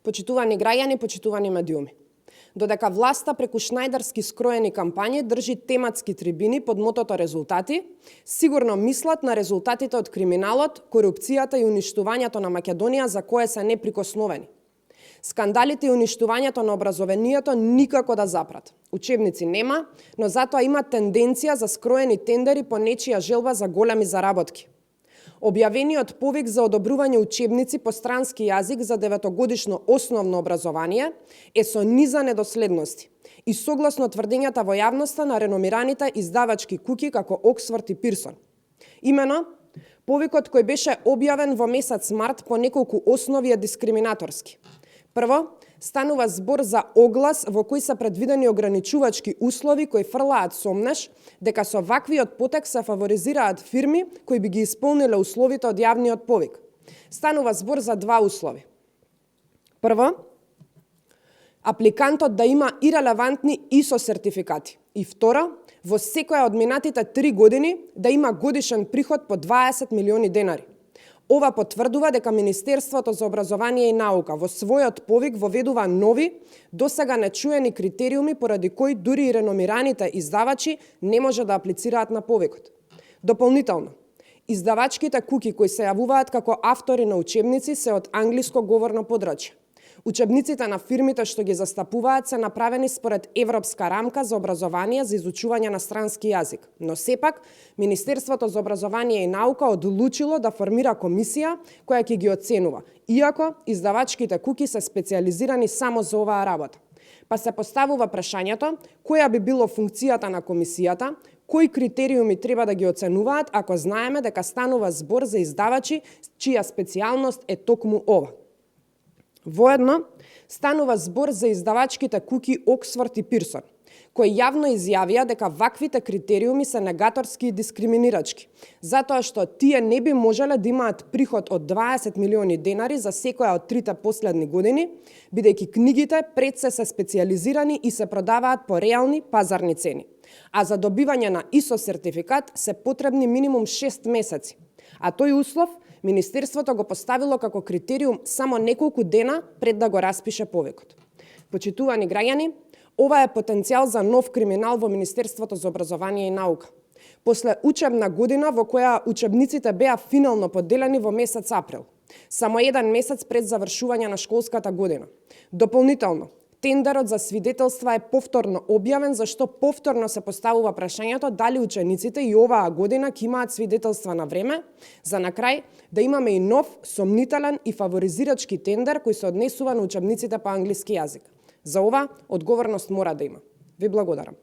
Почитувани граѓани, почитувани медиуми. Додека власта преку шнајдерски скроени кампањи држи тематски трибини под мотото резултати, сигурно мислат на резултатите од криминалот, корупцијата и уништувањето на Македонија за кое се неприкосновени. Скандалите и уништувањето на образованието никако да запрат. Учебници нема, но затоа има тенденција за скроени тендери по нечија желба за големи заработки. Објавениот повик за одобрување учебници по странски јазик за 9-годишно основно образование е со низа недоследности и согласно тврдењата во јавноста на реномираните издавачки куќи како Оксфорд и Пирсон. Имено, повикот кој беше објавен во месец март по неколку основи е дискриминаторски. Прво, станува збор за оглас во кој се предвидени ограничувачки услови кои фрлаат сомнеш дека со ваквиот потек се фаворизираат фирми кои би ги исполниле условите од јавниот повик. Станува збор за два услови. Прво, апликантот да има ирелевантни ISO сертификати. И второ, во секоја од минатите 3 години да има годишен приход по 20 милиони денари. Ова потврдува дека Министерството за образование и наука во својот повик воведува нови, досега нечуени критериуми поради кои дури и реномираните издавачи не може да аплицираат на повикот. Дополнително, издавачките куќи кои се јавуваат како автори на учебници се од англиско говорно подрачје. Учебниците на фирмите што ги застапуваат се направени според европска рамка за образование за изучување на странски јазик. Но сепак, Министерството за образование и наука одлучило да формира комисија која ќе ги оценува, иако издавачките куќи се специјализирани само за оваа работа. Па се поставува прашањето која би било функцијата на комисијата, кои критериуми треба да ги оценуваат ако знаеме дека станува збор за издавачи чија специјалност е токму ова. Воедно, станува збор за издавачките куќи Оксфорд и Пирсон, кои јавно изјавија дека ваквите критериуми се негаторски и дискриминирачки, затоа што тие не би можеле да имаат приход од 20 милиони денари за секоја од 3 последни години, бидејќи книгите пред се специјализирани и се продаваат по реални пазарни цени. А за добивање на ISO сертификат се потребни минимум 6 месеци. А тој услов Министерството го поставило како критериум само неколку дена пред да го распише повикот. Почитувани граѓани, ова е потенцијал за нов криминал во Министерството за образование и наука. После учебна година во која учебниците беа финално поделени во месец април, само еден месец пред завршување на школската година. Дополнително, тендерот за свидетелства е повторно објавен, зашто повторно се поставува прашањето дали учениците и оваа година ќе имаат свидетелства на време, за на крај да имаме и нов, сомнителен и фаворизирачки тендер кој се однесува на учебниците по англиски јазик. За ова одговорност мора да има. Ви благодарам.